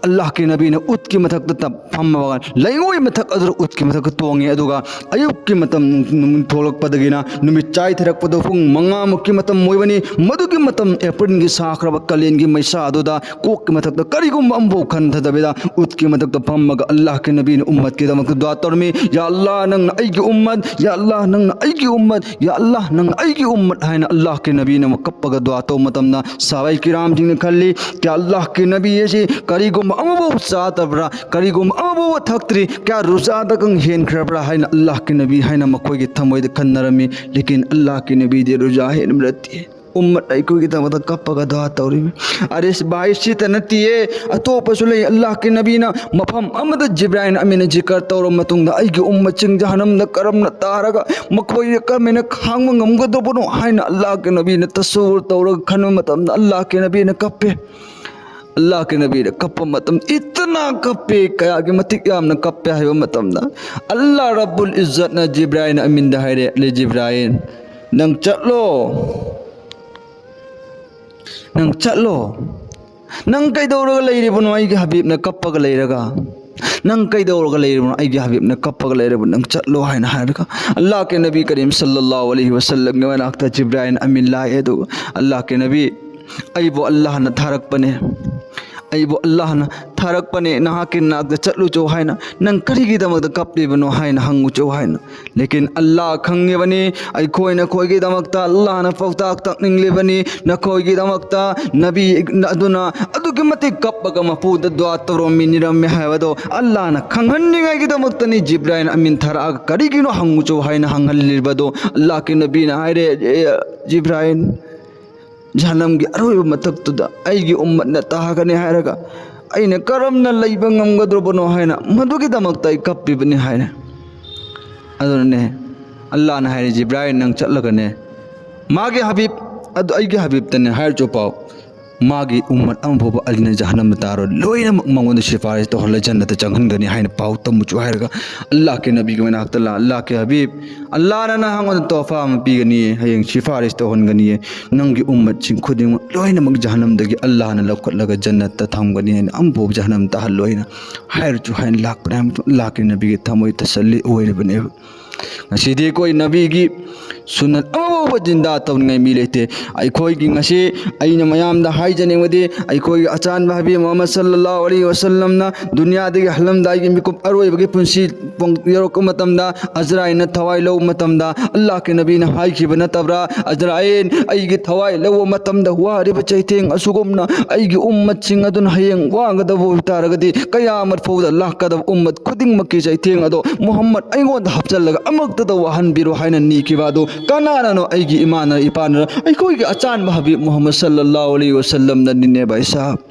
ꯑꯜꯂꯥꯍꯀꯤ ꯅꯕꯤꯅ ꯎꯠꯀꯤ ꯃꯊꯛꯇ ꯇ-, ꯐꯝꯃꯒ, ꯂꯩꯉꯣꯏ ꯃꯊꯛ ꯑꯗꯨꯗ ꯎꯠꯀꯤ ꯃꯊꯛꯇ ꯇꯣꯡꯉꯤ꯫ ꯑꯗꯨꯒ ꯑꯌꯨꯛꯀꯤ ꯃꯇꯝ, ꯅꯨꯃꯤꯠ ꯊꯣꯛꯂꯛꯄꯗꯒꯤꯅ ꯅꯨꯃꯤꯠ ꯆꯥꯏꯊꯔꯛꯄꯗ ꯄꯨꯡ ꯃꯉꯥꯃꯨꯛꯀꯤ ꯃꯇꯝ ꯑꯣꯏꯕꯅꯤ꯫ ꯃꯗꯨꯒꯤ ꯃꯇꯝ ꯑꯦꯄ꯭ꯔꯤꯜꯒꯤ ꯁꯥꯈ꯭ꯔꯕ ꯀꯥꯂꯦꯟꯒꯤ ꯃꯩꯁꯥ ꯑꯗꯨꯗ ꯀꯣꯛꯀꯤ ꯃꯊꯛꯇ ꯀꯔꯤꯒꯨꯝꯕ ꯑꯃꯐꯥꯎ ꯈꯟꯊꯗꯕꯤꯗ ꯎꯠꯀꯤ ꯃꯊꯛꯇ ꯐꯝꯃꯒ ꯑꯜꯂꯥꯍꯀꯤ ꯅꯕꯤꯅ ꯎꯝꯃꯠꯀꯤꯗꯃꯛꯇ ꯗꯨꯋꯥ ꯇꯧꯔꯝꯃꯤ꯫ "ꯌꯥ ꯑꯜꯂꯥꯍ, ꯅꯪꯅ ꯑꯩꯒꯤ ꯎꯝꯃꯠ, ꯌꯥ ꯑꯜꯂꯥꯍ, ꯅꯪꯅ ꯑꯩꯒꯤ ꯎꯝꯃꯠ, ꯌꯥ ꯑꯜꯂꯥꯍ, ꯅꯪꯅ ꯑꯩꯒꯤ ꯎꯝꯃꯠ" ꯍꯥꯏꯅ ꯑꯜꯂꯥꯍꯀꯤ ꯅꯕꯤꯅ ꯑꯃꯨꯛ ꯀꯞꯄꯒ ꯗꯨꯋꯥ ꯇꯧꯕ ꯃꯇꯝꯗ, ꯁꯍꯥꯕꯥꯏ ꯀꯤꯔꯥꯝꯁꯤꯡꯅ ꯈꯜꯂꯤ, "ꯀꯌꯥ ꯑꯜꯂꯥꯍꯀꯤ ꯅꯕꯤ ꯑꯁꯤ ꯀꯔꯤꯒꯨꯝꯕ ꯑꯃꯐꯥꯎ ꯆꯥꯗꯕ꯭ꯔꯥ, ꯀꯔꯤꯒꯨꯝꯕ ꯑꯃꯐꯥꯎ ꯊꯛꯇ꯭ꯔꯤ, ꯀꯌꯥ ꯔꯨꯖꯥꯗꯒ ꯍꯦꯟꯈ꯭ꯔꯕ꯭ꯔꯥ?" ꯍꯥꯏꯅ ꯑꯜꯂꯥꯍꯀꯤ ꯅꯕꯤ ꯍꯥꯏꯅ ꯃꯈꯣꯏꯒꯤ ꯊꯃꯣꯏꯗ ꯈꯟꯅꯔꯝꯃꯤ꯫ ꯂꯦꯀꯤꯟ ꯑꯜꯂꯥꯍꯀꯤ ꯅꯕꯤꯗꯤ ꯔꯨꯖꯥ ꯍꯦꯟꯕ ꯅꯠꯇꯦ꯫ ꯎꯝꯃꯠ ꯑꯩꯈꯣꯏꯒꯤꯗꯃꯛꯇ ꯀꯞꯄꯒ ꯗꯨꯋꯥ ꯇꯧꯔꯤꯕꯅꯤ꯫ ꯑꯔꯦꯁ ꯚꯥꯏ, ꯁꯤꯇ ꯅꯠꯇꯤꯌꯦ, ꯑꯇꯣꯞꯄꯁꯨ ꯂꯩ꯫ ꯑꯜꯂꯥꯍꯀꯤ ꯅꯕꯤꯅ ꯃꯐꯝ ꯑꯃꯗ ꯖꯤꯕ꯭ꯔꯥꯏꯜ ꯑꯃꯤꯟꯅ ꯖꯤꯀꯔ ꯇꯧꯔꯕ ꯃꯇꯨꯡꯗ, "ꯑꯩꯒꯤ ꯎꯝꯃꯠꯁꯤꯡ ꯖꯍꯟꯅꯝꯗ ꯀꯔꯝꯅ ꯇꯥꯔꯒ ꯃꯈꯣꯏ ꯀꯔꯝꯍꯥꯏꯅ ꯈꯥꯡꯕ ꯉꯝꯒꯗꯕꯅꯣ?" ꯍꯥꯏꯅ ꯑꯜꯂꯥꯍꯀꯤ ꯅꯕꯤꯅ ꯇꯁꯧꯔ ꯇꯧꯔꯒ ꯈꯟꯕ ꯃꯇꯝꯗ, ꯑꯜꯂꯥꯍꯀꯤ ꯅꯕꯤꯅ ꯀꯞꯄꯦ꯫ ꯑꯜꯂꯥꯍꯀꯤ ꯅꯕꯤꯅ ꯀꯞꯄ ꯃꯇꯝ, ꯏꯇꯅꯥ ꯀꯞꯄꯦ, ꯀꯌꯥꯒꯤ ꯃꯇꯤꯛ ꯌꯥꯝꯅ ꯀꯞꯄꯦ ꯍꯥꯏꯕ ꯃꯇꯝꯗ, ꯑꯜꯂꯥꯍ ꯔꯕꯨꯜ ꯏꯖ꯭ꯖꯠꯅ ꯖꯤꯕ꯭ꯔꯥꯏꯜ ꯑꯃꯤꯟꯗ ꯍꯥꯏꯔꯦ, "ꯂꯦ ꯖꯤꯕ꯭ꯔꯥꯏꯜ, ꯅꯪ ꯆꯠꯂꯣ, ꯅꯪ ꯆꯠꯂꯣ꯫ ꯅꯪ ꯀꯩꯗꯧꯔꯒ ꯂꯩꯔꯤꯕꯅꯣ ꯑꯩꯒꯤ ꯍꯕꯤꯕꯅ ꯀꯞꯄꯒ ꯂꯩꯔꯒ? ꯅꯪ ꯀꯩꯗꯧꯔꯒ ꯂꯩꯔꯤꯕꯅꯣ ꯑꯩꯒꯤ ꯍꯕꯤꯕꯅ ꯀꯞꯄꯒ ꯂꯩꯔꯕ? ꯅꯪ ꯆꯠꯂꯣ" ꯍꯥꯏꯅ ꯍꯥꯏꯔꯒ, ꯑꯜꯂꯥꯍꯀꯤ ꯅꯕꯤ ꯀꯔꯤꯝ ꯁꯜꯂꯜꯂꯥꯍꯨ ꯑꯂꯩꯍꯤ ꯋꯁꯜꯂꯝꯒꯤ ꯃꯅꯥꯛꯇ ꯖꯤꯕ꯭ꯔꯥꯏꯜ ꯑꯃꯤꯟ ꯂꯥꯛꯑꯦ꯫ ꯑꯗꯨꯒ, "ꯑꯜꯂꯥꯍꯀꯤ ꯅꯕꯤ, ꯑꯩꯕꯨ ꯑꯜꯂꯥꯍꯅ ꯊꯥꯔꯛꯄꯅꯦ, ꯑꯩꯕꯨ ꯑꯜꯂꯥꯍꯅ ꯊꯥꯔꯛꯄꯅꯦ, ꯅꯍꯥꯛꯀꯤ ꯅꯥꯛꯇ ꯆꯠꯂꯨꯆꯣ ꯍꯥꯏꯅ, ꯅꯪ ꯀꯔꯤꯒꯤꯗꯃꯛꯇ ꯀꯞꯂꯤꯕꯅꯣ ꯍꯥꯏꯅ ꯍꯪꯉꯨꯆꯣ" ꯍꯥꯏꯅ꯫ ꯂꯦꯀꯤꯟ ꯑꯜꯂꯥꯍ ꯈꯪꯉꯤꯕꯅꯤ, ꯑꯩꯈꯣꯏ ꯅꯈꯣꯏꯒꯤꯗꯃꯛꯇ ꯑꯜꯂꯥꯍꯅ ꯄꯥꯎꯇꯥꯛ ꯇꯥꯛꯅꯤꯡꯂꯤꯕꯅꯤ, ꯅꯈꯣꯏꯒꯤꯗꯃꯛꯇ ꯅꯕꯤ ꯑꯗꯨꯅ ꯑꯗꯨꯛꯀꯤ ꯃꯇꯤꯛ ꯀꯞꯄꯒ ꯃꯄꯨꯗ ꯗꯨꯋꯥ ꯇꯧꯔꯝꯃꯤ, ꯅꯤꯔꯝꯃꯤ ꯍꯥꯏꯕꯗꯣ ꯑꯜꯂꯥꯍꯅ ꯈꯪꯍꯟꯅꯤꯡꯉꯥꯏꯒꯤꯗꯃꯛꯇꯅꯤ ꯖꯤꯕ꯭ꯔꯥꯏꯜ ꯑꯃꯤꯟ ꯊꯥꯔꯛꯑꯒ ꯀꯔꯤꯒꯤꯅꯣ ꯍꯪꯉꯨꯆꯣ ꯍꯥꯏꯅ ꯍꯪꯍꯜꯂꯤꯕꯗꯣ꯫ ꯑꯜꯂꯥꯍꯀꯤ ꯅꯕꯤꯅ ꯍꯥꯏꯔꯦ, "ꯑꯦ ꯖꯤꯕ꯭ꯔꯥꯏꯜ, ꯖꯍꯟꯅꯝꯒꯤ ꯑꯔꯣꯏꯕ ꯃꯊꯛꯇꯨꯗ ꯑꯩꯒꯤ ꯎꯝꯃꯠꯅ ꯇꯥꯒꯅꯤ ꯍꯥꯏꯔꯒ ꯑꯩꯅ ꯀꯔꯝꯅ ꯂꯩꯕ ꯉꯝꯒꯗ꯭ꯔꯕꯅꯣ ꯍꯥꯏꯅ ꯃꯗꯨꯒꯤꯗꯃꯛꯇ ꯑꯩ ꯀꯞꯄꯤꯕꯅꯤ" ꯍꯥꯏꯅ꯫ ꯑꯗꯨꯅꯅꯦ ꯑꯜꯂꯥꯍꯅ ꯍꯥꯏꯔꯤ, "ꯖꯤꯕ꯭ꯔꯥꯏꯜ, ꯅꯪ ꯆꯠꯂꯒꯅꯦ, ꯃꯥꯒꯤ ꯍꯕꯤꯕ ꯑꯗꯨ ꯑꯩꯒꯤ ꯍꯕꯤꯕꯇꯅꯦ ꯍꯥꯏꯔꯨꯆꯣ ꯄꯥꯎ꯫ ꯃꯥꯒꯤ ꯎꯝꯃꯠ ꯑꯃ ꯐꯥꯎꯕ ꯑꯂꯤꯅ ꯖꯍꯟꯅꯝꯗ ꯇꯥꯔꯣꯏ, ꯂꯣꯏꯅꯃꯛ ꯃꯉꯣꯟꯗ ꯁꯤꯐꯥꯔꯤꯁ ꯇꯧꯍꯜꯂ ꯖꯟꯅꯠꯇ ꯆꯪꯍꯟꯒꯅꯤ ꯍꯥꯏꯅ ꯄꯥꯎ ꯇꯝꯃꯨꯆꯣ ꯍꯥꯏꯔꯒ ꯑꯜꯂꯥꯍꯀꯤ ꯅꯕꯤꯒꯤ ꯃꯅꯥꯛꯇ ꯂꯥꯛ, "ꯑꯜꯂꯥꯍꯀꯤ ꯍꯕꯤꯕ, ꯑꯜꯂꯥꯍꯅ ꯅꯍꯥꯛꯉꯣꯟꯗ ꯇꯣꯍꯐꯥ ꯑꯃ ꯄꯤꯒꯅꯤ, ꯍꯌꯦꯡ ꯁꯤꯐꯥꯔꯤꯁ ꯇꯧꯍꯟꯒꯅꯤ, ꯅꯪꯒꯤ ꯎꯝꯃꯠꯁꯤꯡ ꯈꯨꯗꯤꯡꯃꯛ ꯂꯣꯏꯅꯃꯛ ꯖꯍꯟꯅꯝꯗꯒꯤ ꯑꯜꯂꯥꯍꯅ ꯂꯧꯈꯠꯂꯒ ꯖꯟꯅꯠꯇ ꯊꯝꯒꯅꯤ ꯍꯥꯏꯅ ꯑꯃꯐꯥꯎꯕ ꯖꯍꯟꯅꯝ ꯇꯥꯍꯜꯂꯣꯏ" ꯍꯥꯏꯅ ꯍꯥꯏꯔꯨꯆꯣ ꯍꯥꯏꯅ ꯂꯥꯛꯄꯅꯦ꯫ ꯑꯜꯂꯥꯍꯀꯤ ꯅꯕꯤꯒꯤ ꯊꯃꯣꯏ ꯇꯁꯜꯂꯤ ꯑꯣꯏꯔꯕꯅꯦꯕ꯫ ꯉꯁꯤꯗꯤ ꯑꯩꯈꯣꯏ ꯅꯕꯤꯒꯤ ꯁꯨꯟꯅꯠ ꯑꯃꯐꯥꯎꯕ ꯖꯤꯟꯗꯥ ꯇꯧꯅꯤꯡꯉꯥꯏ ꯃꯤ ꯂꯩꯇꯦ꯫ ꯑꯩꯈꯣꯏꯒꯤ ꯉꯁꯤ ꯑꯩꯅ ꯃꯌꯥꯝꯗ ꯍꯥꯏꯖꯅꯤꯡꯕꯗꯤ, ꯑꯩꯈꯣꯏꯒꯤ ꯑꯆꯥꯟꯕ ꯍꯕꯤꯕ ꯃꯨꯍꯝꯃꯗ ꯁꯜꯂꯜꯂꯥꯍꯨ ꯑꯂꯩꯍꯤ ꯋꯁꯜꯂꯝꯅ ꯗꯨꯅꯤꯌꯥꯗꯒꯤ ꯍꯜꯂꯝꯗꯥꯏꯒꯤ ꯃꯤꯀꯨꯞ ꯑꯔꯣꯏꯕꯒꯤ ꯄꯨꯟꯁꯤ ꯄꯣꯡ-, ꯌꯧꯔꯛꯄ ꯃꯇꯝꯗ, ꯑꯖꯔꯥꯏꯜꯅ ꯊꯋꯥꯏ ꯂꯧꯕ ꯃꯇꯝꯗ, ꯑꯜꯂꯥꯍꯀꯤ ꯅꯕꯤꯅ ꯍꯥꯏꯈꯤꯕ ꯅꯠꯇꯕ꯭ꯔꯥ? "ꯑꯖꯔꯥꯏꯜ, ꯑꯩꯒꯤ ꯊꯋꯥꯏ ꯂꯧꯕ ꯃꯇꯝꯗ ꯋꯥꯔꯤꯕ ꯆꯩꯊꯦꯡ ꯑꯁꯨꯒꯨꯝꯅ ꯑꯩꯒꯤ ꯎꯝꯃꯠꯁꯤꯡ ꯑꯗꯨꯅ ꯍꯌꯦꯡ ꯋꯥꯒꯗꯕ ꯑꯣꯏꯕ ꯇꯥꯔꯒꯗꯤ, ꯀꯌꯥꯃꯠ ꯐꯥꯎꯗ ꯂꯥꯛꯀꯗꯕ ꯎꯝꯃꯠ ꯈꯨꯗꯤꯡꯃꯛꯀꯤ ꯆꯩꯊꯦꯡ ꯑꯗꯣ ꯃꯨꯍꯝꯃꯗ ꯑꯩꯉꯣꯟꯗ ꯍꯥꯞꯆꯜꯂꯒ ꯑꯃꯨꯛꯇꯗ ꯋꯥꯍꯟꯕꯤꯔꯣ" ꯍꯥꯏꯅ ꯅꯤꯈꯤꯕ ꯑꯗꯨ ꯀꯅꯥꯅꯅꯣ? ꯑꯩꯒꯤ ꯏꯃꯥꯅ ꯏꯄꯥꯅ ꯑꯩꯈꯣꯏꯒꯤ ꯑꯆꯥꯟꯕ ꯍꯕꯤꯕ ꯃꯨꯍꯝꯃꯗ ꯁꯜꯂꯜꯂꯥꯍꯨ ꯑꯂꯩꯍꯤ ꯋꯁꯜꯂꯝꯅꯅꯤꯅꯦ ꯚꯥꯏ ꯁꯥꯍꯕ꯫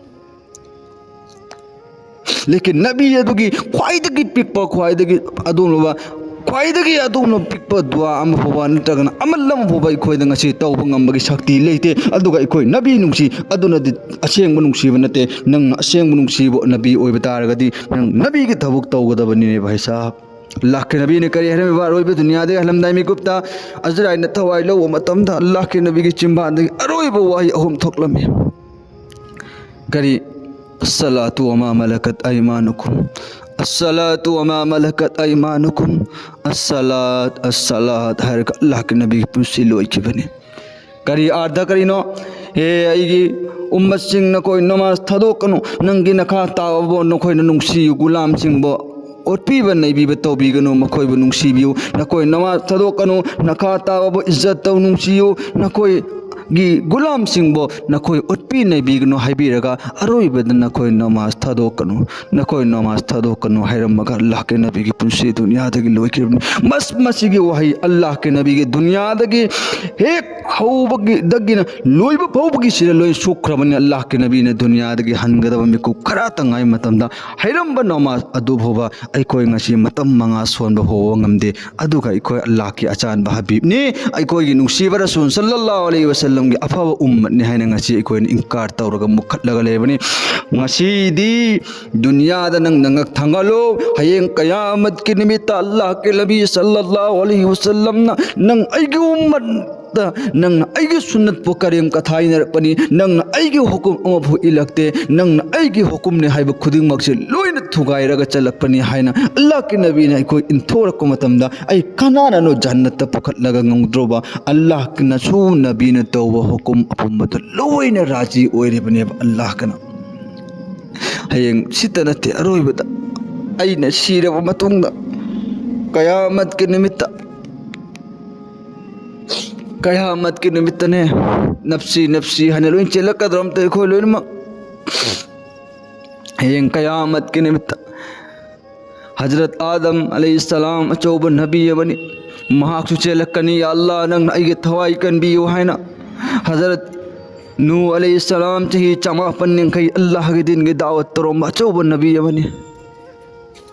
ꯂꯦꯀꯤꯟ ꯅꯕꯤ ꯑꯗꯨꯒꯤ ꯈ꯭ꯋꯥꯏꯗꯒꯤ ꯄꯤꯛꯄ, ꯈ꯭ꯋꯥꯏꯗꯒꯤ ꯑꯗꯨꯒꯨꯝꯂꯕ, ꯈ꯭ꯋꯥꯏꯗꯒꯤ ꯑꯗꯨꯒꯨꯝꯂꯕ ꯄꯤꯛꯄ ꯗꯨꯋꯥ ꯑꯃ ꯐꯥꯎꯕ ꯅꯠꯇ꯭ꯔꯒꯅ ꯑꯃꯜ ꯑꯃ ꯐꯥꯎꯕ ꯑꯩꯈꯣꯏꯗ ꯉꯁꯤ ꯇꯧꯕ ꯉꯝꯕꯒꯤ ꯁꯛꯇꯤ ꯂꯩꯇꯦ꯫ ꯑꯗꯨꯒ ꯑꯩꯈꯣꯏ ꯅꯕꯤ ꯅꯨꯡꯁꯤ, ꯑꯗꯨꯅꯗꯤ ꯑꯁꯦꯡꯕ ꯅꯨꯡꯁꯤꯕ ꯅꯠꯇꯦ꯫ ꯅꯪꯅ ꯑꯁꯦꯡꯕ ꯅꯨꯡꯁꯤꯕ ꯅꯕꯤ ꯑꯣꯏꯕ ꯇꯥꯔꯒꯗꯤ ꯅꯪ ꯅꯕꯤꯒꯤ ꯊꯕꯛ ꯇꯧꯒꯗꯕꯅꯤꯅꯦ ꯚꯥꯏ ꯁꯥꯍꯕ꯫ ꯑꯜꯂꯥꯍꯀꯤ ꯅꯕꯤꯅ ꯀꯔꯤ ꯍꯥꯏꯔꯝꯃꯤꯕ? ꯑꯔꯣꯏꯕ ꯗꯨꯅꯤꯌꯥꯗꯒꯤ ꯍꯜꯂꯝꯗꯥꯏ ꯃꯤꯀꯨꯞꯇ ꯑꯖꯔꯥꯏꯜꯅ ꯊꯋꯥꯏ ꯂꯧꯕ ꯃꯇꯝꯗ ꯑꯜꯂꯥꯍꯀꯤ ꯅꯕꯤꯒꯤ ꯆꯤꯟꯕꯥꯟꯗꯒꯤ ꯑꯔꯣꯏꯕ ꯋꯥꯍꯩ ꯑꯍꯨꯝ ꯊꯣꯛꯂꯝꯃꯤ꯫ ꯀꯔꯤ? "ꯑꯁꯁꯂꯥꯇꯨ ꯋꯃꯥ ꯃꯂꯀꯠ ꯑꯩꯃꯥꯅꯨꯀꯨꯝ, ꯑꯁꯁꯂꯥꯇꯨ ꯋꯃꯥ ꯃꯂꯀꯠ ꯑꯩꯃꯥꯅꯨꯀꯨꯝ, ꯑꯁꯁꯂꯥꯠ, ꯑꯁꯁꯂꯥꯠ" ꯍꯥꯏꯔꯒ ꯑꯜꯂꯥꯍꯀꯤ ꯅꯕꯤꯒꯤ ꯄꯨꯟꯁꯤ ꯂꯣꯏꯈꯤꯕꯅꯤ꯫ ꯀꯔꯤ ꯑꯥꯔꯊ ꯀꯔꯤꯅꯣ? "ꯍꯦ ꯑꯩꯒꯤ ꯎꯝꯃꯠꯁꯤꯡ, ꯅꯈꯣꯏ ꯅꯃꯥꯖ ꯊꯥꯗꯣꯛꯀꯅꯨ, ꯅꯪꯒꯤ ꯅꯈꯥ ꯇꯥꯕꯕꯨ ꯅꯈꯣꯏꯅ ꯅꯨꯡꯁꯤꯌꯨ, ꯒꯨꯂꯥꯝꯁꯤꯡꯕꯨ ꯑꯣꯠꯄꯤꯕ ꯅꯩꯕꯤꯕ ꯇꯧꯕꯤꯒꯅꯨ, ꯃꯈꯣꯏꯕꯨ ꯅꯨꯡꯁꯤꯕꯤꯌꯨ, ꯅꯈꯣꯏ ꯅꯃꯥꯖ ꯊꯥꯗꯣꯛꯀꯅꯨ, ꯅꯈꯥ ꯇꯥꯕꯕꯨ ꯏꯖꯠ ꯇꯧ, ꯅꯨꯡꯁꯤꯌꯨ, ꯅꯈꯣꯏꯒꯤ ꯒꯨꯂꯥꯝꯁꯤꯡꯕꯨ ꯅꯈꯣꯏ ꯑꯣꯠꯄꯤ ꯅꯩꯕꯤꯒꯅꯨ" ꯍꯥꯏꯕꯤꯔꯒ ꯑꯔꯣꯏꯕꯗ "ꯅꯈꯣꯏ ꯅꯃꯥꯖ ꯊꯥꯗꯣꯛꯀꯅꯨ, ꯅꯈꯣꯏ ꯅꯃꯥꯖ ꯊꯥꯗꯣꯛꯀꯅꯨ" ꯍꯥꯏꯔꯝꯃꯒ ꯑꯜꯂꯥꯍꯀꯤ ꯅꯕꯤꯒꯤ ꯄꯨꯟꯁꯤ ꯗꯨꯅꯤꯌꯥꯗꯒꯤ ꯂꯣꯏꯈꯤꯕꯅꯤ꯫ ꯃꯁ-, ꯃꯁꯤꯒꯤ ꯋꯥꯍꯩ ꯑꯜꯂꯥꯍꯀꯤ ꯅꯕꯤꯒꯤ ꯗꯨꯅꯤꯌꯥꯗꯒꯤ ꯍꯦꯛ ꯍꯧꯕꯒꯤꯗꯒꯤꯅ ꯂꯣꯏꯕ ꯐꯥꯎꯕꯒꯤ ꯁꯤꯗ ꯂꯣꯏ ꯁꯨꯈ꯭ꯔꯕꯅꯤ꯫ ꯑꯜꯂꯥꯍꯀꯤ ꯅꯕꯤꯅ ꯗꯨꯅꯤꯌꯥꯗꯒꯤ ꯍꯟꯒꯗꯕ ꯃꯤꯀꯨꯞ ꯈꯔꯇ ꯉꯥꯏ ꯃꯇꯝꯗ ꯍꯩꯔꯝꯕ ꯅꯃꯥꯖ ꯑꯗꯨ ꯐꯥꯎꯕ ꯑꯩꯈꯣꯏ ꯉꯁꯤ ꯃꯇꯝ ꯃꯉꯥ ꯁꯣꯟꯕ ꯐꯥꯎꯕ ꯉꯝꯗꯦ꯫ ꯑꯗꯨꯒ ꯑꯩꯈꯣꯏ ꯑꯜꯂꯥꯍꯀꯤ ꯑꯆꯥꯟꯕ ꯍꯕꯤꯕꯅꯤ, ꯑꯩꯈꯣꯏꯒꯤ ꯅꯨꯡꯁꯤꯕ ꯔꯁꯨꯜ ꯁꯜꯂꯜꯂꯥꯍꯨ ꯑꯂꯩꯍꯤ ꯋꯁꯜꯂꯝ ꯃꯇꯝꯒꯤ ꯑꯐꯕ ꯎꯝꯃꯠꯅꯤ ꯍꯥꯏꯅ ꯉꯁꯤ ꯑꯩꯈꯣꯏꯅ ꯏꯟꯀꯥꯔ ꯇꯧꯔꯒ ꯃꯨꯈꯠꯂꯒ ꯂꯩꯕꯅꯤ꯫ ꯉꯁꯤꯗꯤ ꯗꯨꯅꯤꯌꯥꯗ ꯅꯪ ꯅꯉꯛ ꯊꯥꯡꯒꯠꯂꯣ, ꯍꯌꯦꯡ ꯀꯌꯥꯃꯠꯀꯤ ꯅꯨꯃꯤꯠꯇ ꯑꯜꯂꯥꯍꯀꯤ ꯅꯕꯤ ꯁꯜꯂꯜꯂꯥꯍꯨ ꯑꯂꯩꯍꯤ ꯋꯁꯜꯂꯝꯅ ꯅꯪ ꯑꯩꯒꯤ ꯎꯝꯃꯠꯇ ꯅꯪꯅ ꯑꯩꯒꯤ ꯁꯨꯟꯅꯠꯄꯨ ꯀꯔꯦꯝ ꯀꯊꯥꯏꯅꯔꯛꯄꯅꯤ, ꯅꯪꯅ ꯑꯩꯒꯤ ꯍꯨꯀꯨꯝ ꯑꯃꯐꯥꯎ ꯏꯜꯂꯛꯇꯦ, ꯅꯪꯅ ꯑꯩꯒꯤ ꯍꯨꯀꯨꯝꯅꯤ ꯍꯥꯏꯕ ꯈꯨꯗꯤꯡꯃꯛꯁꯦ ꯂꯣꯏꯅ ꯊꯨꯒꯥꯏꯔꯒ ꯆꯠꯂꯛꯄꯅꯤ ꯍꯥꯏꯅ ꯑꯜꯂꯥꯍꯀꯤ ꯅꯕꯤꯅ ꯑꯩꯈꯣꯏ ꯏꯟꯊꯣꯔꯛꯄ ꯃꯇꯝꯗ ꯑꯩ ꯀꯅꯥꯅꯅꯣ ꯖꯟꯅꯠꯇ ꯄꯨꯈꯠꯂꯒ ꯉꯝꯗ꯭ꯔꯣꯕ? ꯑꯜꯂꯥꯍꯀꯤ ꯅꯁꯨ ꯅꯕꯤꯅ ꯇꯧꯕ ꯍꯨꯀꯨꯝ ꯑꯄꯨꯝꯕꯗ ꯂꯣꯏꯅ ꯔꯥꯖꯤ ꯑꯣꯏꯔꯤꯕꯅꯦꯕ ꯑꯜꯂꯥꯍꯀꯅ꯫ ꯍꯌꯦꯡ ꯁꯤꯇ ꯅꯠꯇꯦ, ꯑꯔꯣꯏꯕꯗ ꯑꯩꯅ ꯁꯤꯔꯕ ꯃꯇꯨꯡꯗ ꯀꯌꯥꯃꯠꯀꯤ ꯅꯨꯃꯤꯠꯇ, ꯀꯌꯥꯃꯠꯀꯤ ꯅꯨꯃꯤꯠꯇꯅꯦ ꯅꯞꯁꯤ ꯅꯞꯁꯤ ꯍꯥꯏꯅ ꯂꯣꯏ ꯆꯦꯜꯂꯛꯀꯗ꯭ꯔꯣ ꯑꯝꯇ ꯑꯩꯈꯣꯏ ꯂꯣꯏꯅꯃꯛ? ꯍꯌꯦꯡ ꯀꯌꯥꯃꯠꯀꯤ ꯅꯨꯃꯤꯠꯇ ꯍꯖꯔꯠ ꯑꯥꯗꯝ ꯑꯂꯩꯍꯤꯁꯁꯂꯥꯝ ꯑꯆꯧꯕ ꯅꯕꯤ ꯑꯃꯅꯤ, ꯃꯍꯥꯛꯁꯨ ꯆꯦꯜꯂꯛꯀꯅꯤ, "ꯌꯥ ꯑꯜꯂꯥꯍ, ꯅꯪꯅ ꯑꯩꯒꯤ ꯊꯋꯥꯏ ꯀꯟꯕꯤꯌꯨ" ꯍꯥꯏꯅ꯫ ꯍꯖꯔꯠ ꯅꯨꯍ ꯑꯂꯩꯍꯤꯁꯁꯂꯥꯝ ꯆꯍꯤ ꯆꯃꯥꯄꯟ ꯌꯥꯡꯈꯩ ꯑꯜꯂꯥꯍꯒꯤ ꯗꯤꯟꯒꯤ ꯗꯥꯋꯠ ꯇꯧꯔꯝꯕ ꯑꯆꯧꯕ ꯅꯕꯤ ꯑꯃꯅꯤ꯫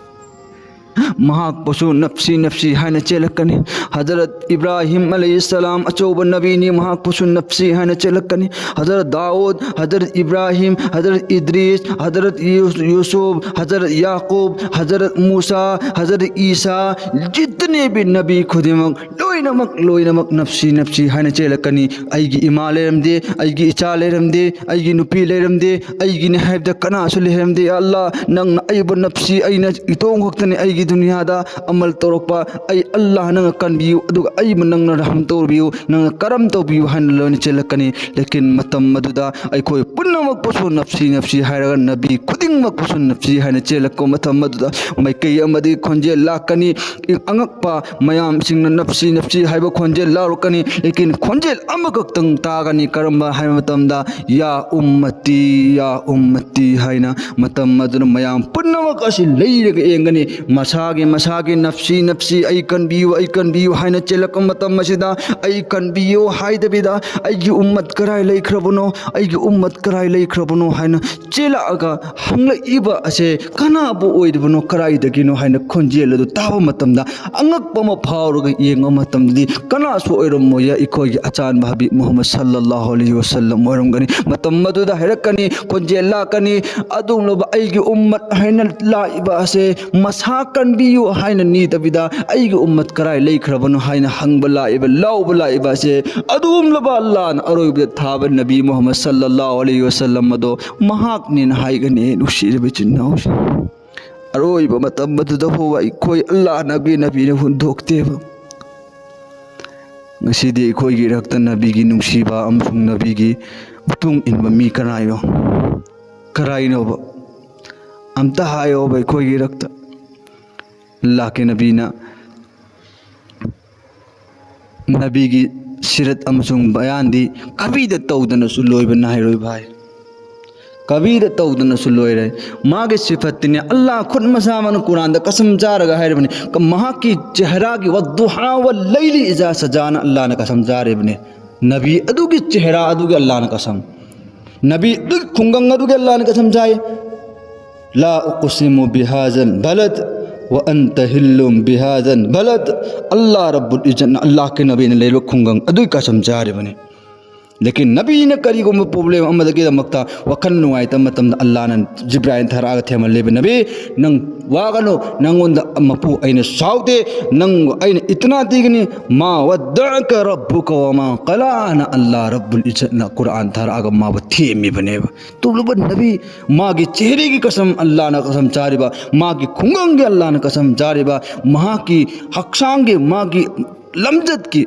ꯃꯍꯥꯛꯄꯨꯁꯨ ꯅꯞꯁꯤ ꯅꯞꯁꯤ ꯍꯥꯏꯅ ꯆꯦꯜꯂꯛꯀꯅꯤ꯫ ꯍꯖꯔꯠ ꯏꯕ꯭ꯔꯥꯍꯤꯝ ꯑꯂꯩꯍꯤꯁꯁꯂꯥꯝ ꯑꯆꯧꯕ ꯅꯕꯤꯅꯤ, ꯃꯍꯥꯛꯄꯨꯁꯨ ꯅꯞꯁꯤ ꯍꯥꯏꯅ ꯆꯦꯜꯂꯛꯀꯅꯤ꯫ ꯍꯖꯔꯠ ꯗꯥꯎꯗ, ꯍꯖꯔꯠ ꯏꯕ꯭ꯔꯥꯍꯤꯝ, ꯍꯖꯔꯠ ꯏꯗ꯭ꯔꯤꯁ, ꯍꯖꯔꯠ ꯌꯨ-, ꯌꯨꯁꯨꯐ, ꯍꯖꯔꯠ ꯌꯥꯀꯨꯕ, ꯍꯖꯔꯠ ꯃꯨꯁꯥ, ꯍꯖꯔꯠ ꯏꯁꯥ, ꯖꯤꯇꯅꯦ ꯕꯤ ꯅꯕꯤ ꯈꯨꯗꯤꯡꯃꯛ ꯂꯣꯏꯅꯃꯛ, ꯂꯣꯏꯅꯃꯛ ꯅꯞꯁꯤ ꯅꯞꯁꯤ ꯍꯥꯏꯅ ꯆꯦꯜꯂꯛꯀꯅꯤ꯫ ꯑꯩꯒꯤ ꯏꯃꯥ ꯂꯩꯔꯝꯗꯦ, ꯑꯩꯒꯤ ꯏꯆꯥ ꯂꯩꯔꯝꯗꯦ, ꯑꯩꯒꯤ ꯅꯨꯄꯤ ꯂꯩꯔꯝꯗꯦ, ꯑꯩꯒꯤꯅꯤ ꯍꯥꯏꯕꯗ ꯀꯅꯥꯁꯨ ꯂꯩꯔꯝꯗꯦ꯫ ꯌꯥ ꯑꯜꯂꯥꯍ, ꯅꯪꯅ ꯑꯩꯕꯨ ꯅꯞꯁꯤ, ꯑꯩꯅ ꯏꯇꯣꯝ ꯈꯛꯇꯅꯤ ꯑꯩꯒꯤ ꯗꯨꯅꯤꯌꯥꯗ ꯑꯃꯜ ꯇꯧꯔꯛꯄ꯫ ꯑꯩ ꯑꯜꯂꯥꯍ ꯅꯪꯅ ꯀꯟꯕꯤꯌꯨ, ꯑꯗꯨꯒ ꯑꯩꯕꯨ ꯅꯪꯅ ꯔꯍꯝ ꯇꯧꯕꯤꯌꯨ, ꯅꯪꯅ ꯀꯔꯝ ꯇꯧꯕꯤꯌꯨ ꯍꯥꯏꯅ ꯂꯣꯏꯅ ꯆꯦꯜꯂꯛꯀꯅꯤ꯫ ꯂꯦꯀꯤꯟ ꯃꯇꯝ ꯑꯗꯨꯗ ꯑꯩꯈꯣꯏ ꯄꯨꯝꯅꯃꯛꯄꯨꯁꯨ ꯅꯞꯁꯤ ꯅꯞꯁꯤ ꯍꯥꯏꯔꯒ ꯅꯕꯤ ꯈꯨꯗꯤꯡꯃꯛꯄꯨꯁꯨ ꯅꯞꯁꯤ ꯍꯥꯏꯅ ꯆꯦꯜꯂꯛꯄ ꯃꯇꯝ ꯑꯗꯨꯗ ꯃꯥꯏꯀꯩ ꯑꯃꯗꯒꯤ ꯈꯣꯟꯖꯦꯜ ꯂꯥꯛꯀꯅꯤ꯫ ꯑꯉꯛꯄ ꯃꯌꯥꯝꯁꯤꯡꯅ ꯅꯞꯁꯤ ꯅꯞꯁꯤ ꯍꯥꯏꯕ ꯈꯣꯟꯖꯦꯜ ꯂꯥꯎꯔꯛꯀꯅꯤ꯫ ꯂꯦꯀꯤꯟ ꯈꯣꯟꯖꯦꯜ ꯑꯃꯈꯛꯇꯪ ꯇꯥꯒꯅꯤ꯫ ꯀꯔꯝꯕ ꯍꯥꯏꯕ ꯃꯇꯝꯗ, "ꯌꯥ ꯎꯝꯃꯇꯤ, ꯌꯥ ꯎꯝꯃꯇꯤ" ꯍꯥꯏꯅ꯫ ꯃꯇꯝ ꯑꯗꯨꯗ ꯃꯌꯥꯝ ꯄꯨꯝꯅꯃꯛ ꯑꯁꯤ ꯂꯩꯔꯒ ꯌꯦꯡꯒꯅꯤ꯫ ꯃꯁꯥꯒꯤ, ꯃꯁꯥꯒꯤ ꯅꯞꯁꯤ ꯅꯞꯁꯤ, "ꯑꯩ ꯀꯟꯕꯤꯌꯨ, ꯑꯩ ꯀꯟꯕꯤꯌꯨ" ꯍꯥꯏꯅ ꯆꯦꯜꯂꯛꯄ ꯃꯇꯝ ꯑꯁꯤꯗ, "ꯑꯩ ꯀꯟꯕꯤꯌꯨ" ꯍꯥꯏꯗꯕꯤꯗ, "ꯑꯩꯒꯤ ꯎꯝꯃꯠ ꯀꯔꯥꯏ ꯂꯩꯈ꯭ꯔꯕꯅꯣ? ꯑꯩꯒꯤ ꯎꯝꯃꯠ ꯀꯔꯥꯏ ꯂꯩꯈ꯭ꯔꯕꯅꯣ?" ꯍꯥꯏꯅ ꯆꯦꯜꯂꯛꯑꯒ ꯍꯪꯂꯛꯏꯕ ꯑꯁꯦ ꯀꯅꯥꯕꯨ ꯑꯣꯏꯔꯤꯕꯅꯣ, ꯀꯗꯥꯏꯗꯒꯤꯅꯣ ꯍꯥꯏꯅ ꯈꯣꯟꯖꯦꯜ ꯑꯗꯨ ꯇꯥꯕ ꯃꯇꯝꯗ, ꯑꯉꯛꯄ ꯑꯃ ꯐꯥꯎꯔꯒ ꯌꯦꯡꯕ ꯃꯇꯝ ꯃꯇꯝꯗꯗꯤ ꯀꯅꯥꯁꯨ ꯑꯣꯏꯔꯝꯃꯣꯏꯌꯦ, ꯑꯩꯈꯣꯏꯒꯤ ꯑꯆꯥꯟꯕ ꯍꯕꯤꯕ ꯃꯨꯍꯝꯃꯗ ꯁꯜꯂꯜꯂꯥꯍꯨ ꯑꯂꯩꯍꯤ ꯋꯥꯁꯜꯂꯝ ꯑꯣꯏꯔꯝꯒꯅꯤ꯫ ꯃꯇꯝ ꯑꯗꯨꯗ ꯍꯥꯏꯔꯛꯀꯅꯤ, ꯈꯣꯟꯖꯦꯜ ꯂꯥꯛꯀꯅꯤ, "ꯑꯗꯨꯒꯨꯝꯂꯕ ꯑꯩꯒꯤ ꯎꯝꯃꯠ ꯍꯥꯏꯅ ꯂꯥꯛꯏꯕ ꯑꯁꯦ ꯃꯁꯥ ꯀꯟꯕꯤꯌꯨ" ꯍꯥꯏꯅ ꯅꯤꯗꯕꯤꯗ, "ꯑꯩꯒꯤ ꯎꯝꯃꯠ ꯀꯔꯥꯏ ꯂꯩꯈ꯭ꯔꯕꯅꯣ?" ꯍꯥꯏꯅ ꯍꯪꯕ ꯂꯥꯛꯏꯕ, ꯂꯥꯎꯕ ꯂꯥꯛꯏꯕ ꯑꯁꯦ, ꯑꯗꯨꯒꯨꯝꯂꯕ ꯑꯜꯂꯥꯍꯅ ꯑꯔꯣꯏꯕꯗ ꯊꯥꯕ ꯅꯕꯤ ꯃꯨꯍꯝꯃꯗ ꯁꯜꯂꯜꯂꯥꯍꯨ ꯑꯂꯩꯍꯤ ꯋꯥꯁꯜꯂꯝ ꯑꯗꯣ ꯃꯍꯥꯛꯅꯦꯅ ꯍꯥꯏꯒꯅꯤ, ꯅꯨꯡꯁꯤꯔꯕ ꯏꯆꯤꯟ ꯏꯅꯥꯎꯁꯤꯡ꯫ ꯑꯔꯣꯏꯕ ꯃꯇꯝ ꯑꯗꯨꯗ ꯐꯥꯎꯕ ꯑꯩꯈꯣꯏ ꯑꯜꯂꯥꯍ ꯅꯕꯤ, ꯅꯕꯤꯅ ꯍꯨꯟꯗꯣꯛꯇꯦꯕ꯫ ꯉꯁꯤꯗꯤ ꯑꯩꯈꯣꯏꯒꯤ ꯏꯔꯛꯇ ꯅꯕꯤꯒꯤ ꯅꯨꯡꯁꯤꯕ ꯑꯃꯁꯨꯡ ꯅꯕꯤꯒꯤ ꯃꯇꯨꯡ ꯏꯟꯕ ꯃꯤ ꯀꯅꯥꯅꯣ? ꯀꯔꯥꯏꯅꯣꯕ? ꯑꯝꯇ ꯍꯥꯏꯌꯣꯕ ꯑꯩꯈꯣꯏꯒꯤ ꯏꯔꯛꯇ꯫ ꯑꯜꯂꯥꯍꯀꯤ ꯅꯕꯤꯅ, ꯅꯕꯤꯒꯤ ꯁꯤꯔꯠ ꯑꯃꯁꯨꯡ ꯕꯌꯥꯟꯗꯤ ꯀꯕꯤꯗ ꯇꯧꯗꯅꯁꯨ ꯂꯣꯏꯕ ꯅꯥꯏꯔꯣꯏ ꯚꯥꯏ꯫ ꯀꯕꯤꯗ ꯇꯧꯗꯅꯁꯨ ꯂꯣꯏꯔꯦ꯫ ꯃꯥꯒꯤ ꯁꯤꯐꯠꯇꯤꯅꯦ, ꯑꯜꯂꯥꯍ ꯈꯨꯠ ꯃꯁꯥꯃꯛꯅ ꯀꯨꯔꯥꯟꯗ ꯀꯁꯝ ꯆꯥꯔꯒ ꯍꯥꯏꯔꯕꯅꯤ, ꯃꯍꯥꯛꯀꯤ ꯆꯦꯍꯔꯥꯒꯤ "ꯋꯥꯗꯨꯍꯥ ꯋꯥꯜꯂꯩꯂꯤ ꯏꯖꯥ ꯁꯖꯥꯅ" ꯑꯜꯂꯥꯍꯅ ꯀꯁꯝ ꯆꯥꯔꯤꯕꯅꯤ꯫ ꯅꯕꯤ ꯑꯗꯨꯒꯤ ꯆꯦꯍꯔꯥ ꯑꯗꯨꯒꯤ ꯑꯜꯂꯥꯍꯅ ꯀꯁꯝ, ꯅꯕꯤ ꯑꯗꯨꯒꯤ ꯈꯨꯡꯒꯪ ꯑꯗꯨꯒꯤ ꯑꯜꯂꯥꯍꯅ ꯀꯁꯝ ꯆꯥꯏ꯫ "ꯂꯥ ꯎꯛꯁꯤꯃꯨ ꯕꯤꯍꯥꯖꯜ ꯕꯂꯗ ꯋꯥ ꯑꯟꯇ ꯍꯤꯜꯂꯨꯝ ꯕꯤꯍꯥꯖꯜ ꯕꯂꯗ"꯫ ꯑꯜꯂꯥꯍ ꯔꯕꯨꯜ ꯏꯖꯠꯅ ꯑꯜꯂꯥꯍꯀꯤ ꯅꯕꯤꯅ ꯂꯩꯔꯤꯕ ꯈꯨꯡꯒꯪ ꯑꯗꯨꯒꯤ ꯀꯁꯝ ꯆꯥꯔꯤꯕꯅꯤ꯫ ꯂꯦꯀꯤꯟ ꯅꯕꯤꯅ ꯀꯔꯤꯒꯨꯝꯕ ꯄ꯭ꯔꯣꯕ꯭ꯂꯦꯝ ꯑꯃꯗꯒꯤꯗꯃꯛꯇ ꯋꯥꯈꯜ ꯅꯨꯡꯉꯥꯏꯇꯕ ꯃꯇꯝꯗ ꯑꯜꯂꯥꯍꯅ ꯖꯤꯕ꯭ꯔꯥꯏꯜ ꯊꯥꯔꯛꯑꯒ ꯊꯦꯝꯍꯜꯂꯤꯕ, "ꯅꯕꯤ, ꯅꯪ ꯋꯥꯒꯅꯨ, ꯅꯪꯉꯣꯟꯗ ꯃꯄꯨ ꯑꯩꯅ ꯁꯥꯎꯗꯦ, ꯅꯪ ꯑꯩꯅ ꯏꯇꯅꯥ ꯇꯤꯒꯅꯤ, ꯃꯥ ꯋꯗꯗꯑꯀ ꯔꯕꯨꯀ ꯋ ꯃꯥ ꯀꯂꯥ" ꯍꯥꯏꯅ ꯑꯜꯂꯥꯍ ꯔꯕꯨꯜ ꯏꯖꯠꯅ ꯀꯨꯔꯥꯟ ꯊꯥꯔꯛꯑꯒ ꯃꯥꯕꯨ ꯊꯦꯝꯃꯤꯕꯅꯦꯕ꯫ ꯇꯨꯂꯨꯕ ꯅꯕꯤ, ꯃꯥꯒꯤ ꯆꯦꯍꯔꯤꯒꯤ ꯀꯁꯝ ꯑꯜꯂꯥꯍꯅ ꯀꯁꯝ ꯆꯥꯔꯤꯕ, ꯃꯥꯒꯤ ꯈꯨꯡꯒꯪꯒꯤ ꯑꯜꯂꯥꯍꯅ ꯀꯁꯝ ꯆꯥꯔꯤꯕ, ꯃꯍꯥꯛꯀꯤ ꯍꯛꯆꯥꯡꯒꯤ, ꯃꯥꯒꯤ ꯂꯝꯖꯠꯀꯤ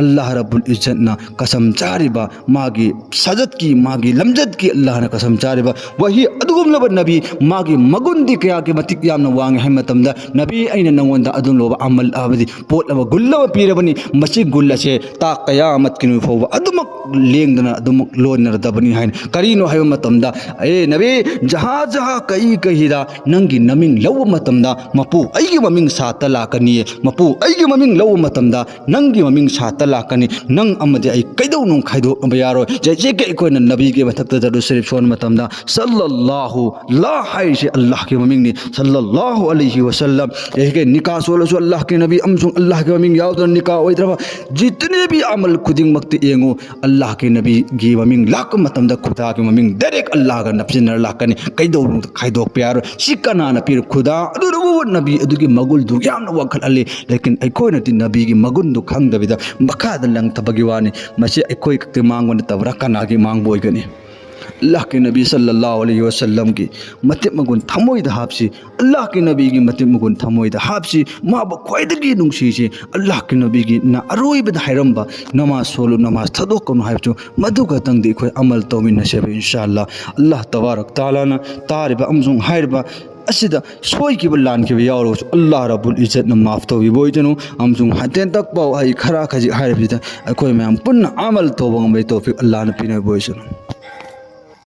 ꯑꯜꯂꯥꯍ ꯔꯕꯨꯜ ꯏꯖꯠꯅ ꯀꯁꯝ ꯆꯥꯔꯤꯕ, ꯃꯥꯒꯤ ꯁꯖꯠꯀꯤ, ꯃꯥꯒꯤ ꯂꯝꯖꯠꯀꯤ ꯑꯜꯂꯥꯍꯅ ꯀꯁꯝ ꯆꯥꯔꯤꯕ ꯋꯥꯍꯤ ꯑꯗꯨꯒꯨꯝꯂꯕ ꯅꯕꯤ, ꯃꯥꯒꯤ ꯃꯒꯨꯟꯗꯤ ꯀꯌꯥꯒꯤ ꯃꯇꯤꯛ ꯌꯥꯝꯅ ꯋꯥꯡꯉꯤ ꯍꯥꯏꯕ ꯃꯇꯝꯗ, "ꯅꯕꯤ, ꯑꯩꯅ ꯅꯪꯉꯣꯟꯗ ꯑꯗꯨꯒꯨꯝꯂꯕ ꯑꯃꯜ ꯍꯥꯏꯕꯗꯤ ꯄꯣꯠ ꯑꯃ, ꯒꯨꯟ ꯑꯃ ꯄꯤꯔꯕꯅꯤ, ꯃꯁꯤ ꯒꯨꯟ ꯑꯁꯦ ꯇꯥ ꯀꯌꯥꯃꯠꯀꯤ ꯅꯨꯃꯤꯠ ꯐꯥꯎꯕ ꯑꯗꯨꯃꯛ ꯂꯦꯡꯗꯅ ꯑꯗꯨꯃꯛ ꯂꯣꯟꯅꯔꯗꯕꯅꯤ" ꯍꯥꯏꯅ꯫ ꯀꯔꯤꯅꯣ ꯍꯥꯏꯕ ꯃꯇꯝꯗ, "ꯑꯦ ꯅꯕꯤ, ꯖꯍꯥ ꯖꯍꯥ ꯀꯍꯤ ꯀꯍꯤꯗ ꯅꯪꯒꯤ ꯅꯃꯤꯡ ꯂꯧꯕ ꯃꯇꯝꯗ ꯃꯄꯨ ꯑꯩꯒꯤ ꯃꯃꯤꯡ ꯁꯥꯠꯇ ꯂꯥꯛꯀꯅꯤꯌꯦ, ꯃꯄꯨ ꯑꯩꯒꯤ ꯃꯃꯤꯡ ꯂꯧꯕ ꯃꯇꯝꯗ ꯅꯪꯒꯤ ꯃꯃꯤꯡ ꯁꯥꯠꯇ ꯂꯥꯛꯀꯅꯤ꯫ ꯅꯪ ꯑꯃꯗꯤ ꯑꯩ ꯀꯩꯗꯧꯅꯨꯡ ꯈꯥꯏꯗꯣꯛꯅꯕ ꯌꯥꯔꯣꯏ꯫ ꯖꯩꯁꯦ ꯀꯤ ꯑꯩꯈꯣꯏꯅ ꯅꯕꯤꯒꯤ ꯃꯊꯛꯇ ꯗꯔꯨꯗ ꯁꯔꯤꯐ ꯁꯣꯟꯕ ꯃꯇꯝꯗ ꯁꯜꯂꯜꯂꯥꯍꯨ, ꯂꯥ ꯍꯥꯏꯔꯤꯁꯦ ꯑꯜꯂꯥꯍꯒꯤ ꯃꯃꯤꯡꯅꯤ, ꯁꯜꯂꯜꯂꯥꯍꯨ ꯑꯂꯩꯍꯤ ꯋꯁꯜꯂꯝ꯫ ꯖꯩꯁꯦ ꯀꯤ ꯅꯤꯀꯥ ꯁꯣꯜꯂꯁꯨ ꯑꯜꯂꯥꯍꯒꯤ ꯅꯕꯤ ꯑꯃꯁꯨꯡ ꯑꯜꯂꯥꯍꯒꯤ ꯃꯃꯤꯡ ꯌꯥꯎꯗꯅ ꯅꯤꯀꯥ ꯑꯣꯏꯗ꯭ꯔꯕ, ꯖꯤꯇꯅꯦ ꯚꯤ ꯑꯃꯜ ꯈꯨꯗꯤꯡꯃꯛꯇ ꯌꯦꯡꯉꯨ, ꯑꯜꯂꯥꯍꯒꯤ ꯅꯕꯤꯒꯤ ꯃꯃꯤꯡ ꯂꯥꯛꯄ ꯃꯇꯝꯗ ꯈꯨꯗꯥꯒꯤ ꯃꯃꯤꯡ ꯗꯥꯏꯔꯦꯛ ꯑꯜꯂꯥꯍꯒ ꯅꯞꯁꯤꯟꯅꯔ ꯂꯥꯛꯀꯅꯤ꯫ ꯀꯩꯗꯧꯅꯨꯡꯗ ꯈꯥꯏꯗꯣꯛꯄ ꯌꯥꯔꯣꯏ꯫ ꯁꯤ ꯀꯅꯥꯅ ꯄꯤꯔꯣ? ꯈꯨꯗꯥ꯫ ꯑꯗꯨꯅꯕꯨ ꯅꯕꯤ ꯑꯗꯨꯒꯤ ꯃꯒꯨꯟꯗꯨ ꯌꯥꯝꯅ ꯋꯥꯡꯈꯠꯍꯜꯂꯤ꯫ ꯂꯦꯀꯤꯟ ꯑꯩꯈꯣꯏꯅꯗꯤ ꯅꯕꯤꯒꯤ ꯃꯒꯨꯟꯗꯨ ꯈꯪꯗꯕꯤꯗ ꯃꯈꯥꯗ ꯂꯪꯊꯕꯒꯤ ꯋꯥꯅꯤ꯫ ꯃꯁꯤ ꯑꯩꯈꯣꯏ ꯈꯛꯇ ꯃꯥꯡꯕ ꯅꯠꯇꯕ꯭ꯔꯥ? ꯀꯅꯥꯒꯤ ꯃꯥꯡꯕ ꯑꯣꯏꯒꯅꯤ? ꯑꯜꯂꯥꯍꯒꯤ ꯅꯕꯤ ꯁꯜꯂꯜꯂꯥꯍꯨ ꯑꯂꯩꯍꯤ ꯋꯁꯜꯂꯝꯒꯤ ꯃꯇꯤꯛ ꯃꯒꯨꯟ ꯊꯃꯣꯏꯗ ꯍꯥꯞꯁꯤ꯫ ꯑꯜꯂꯥꯍꯒꯤ ꯅꯕꯤꯒꯤ ꯃꯇꯤꯛ ꯃꯒꯨꯟ ꯊꯃꯣꯏꯗ ꯍꯥꯞꯁꯤ꯫ ꯃꯥꯕꯨ ꯈ꯭ꯋꯥꯏꯗꯒꯤ ꯅꯨꯡꯁꯤꯁꯤ꯫ ꯑꯜꯂꯥꯍꯒꯤ ꯅꯕꯤꯒꯤꯅ ꯑꯔꯣꯏꯕꯗ ꯍꯥꯏꯔꯝꯕ "ꯅꯃꯥꯖ ꯁꯣꯜꯂꯨ, ꯅꯃꯥꯖ ꯊꯥꯗꯣꯛꯀꯅꯨ" ꯍꯥꯏꯕꯁꯨ ꯃꯗꯨ ꯈꯛꯇꯪꯗꯤ ꯑꯩꯈꯣꯏ ꯑꯃꯜ ꯇꯧꯃꯤꯟꯅꯁꯦꯕ, ꯏꯟꯁꯥ ꯑꯜꯂꯥꯍ꯫ ꯑꯜꯂꯥꯍ ꯇꯕꯥꯔꯛ ꯇꯥꯂꯥꯅ ꯇꯥꯔꯤꯕ ꯑꯃꯁꯨꯡ ꯍꯥꯏꯔꯤꯕ ꯑꯁꯤꯗ ꯁꯣꯏꯈꯤꯕ ꯂꯥꯟꯈꯤꯕ ꯌꯥꯎꯔꯒꯁꯨ ꯑꯜꯂꯥꯍ ꯔꯕꯨꯜ ꯏꯖꯠꯅ ꯃꯥꯐ ꯇꯧꯕꯤꯕ ꯑꯣꯏꯖꯅꯨ꯫ ꯑꯃꯁꯨꯡ ꯍꯥꯏꯐꯦꯠꯇꯛ ꯄꯥꯎ ꯑꯩ ꯈꯔ ꯈꯖꯤꯛ ꯍꯥꯏꯔꯤꯕꯁꯤꯗ ꯑꯩꯈꯣꯏ ꯃꯌꯥꯝ ꯄꯨꯟꯅ ꯑꯃꯜ ꯇꯧꯕ ꯉꯝꯕꯒꯤ ꯇꯧꯐꯤꯛ ꯑꯜꯂꯥꯍꯅ ꯄꯤꯅꯕ ꯑꯣꯏꯁꯅꯨ꯫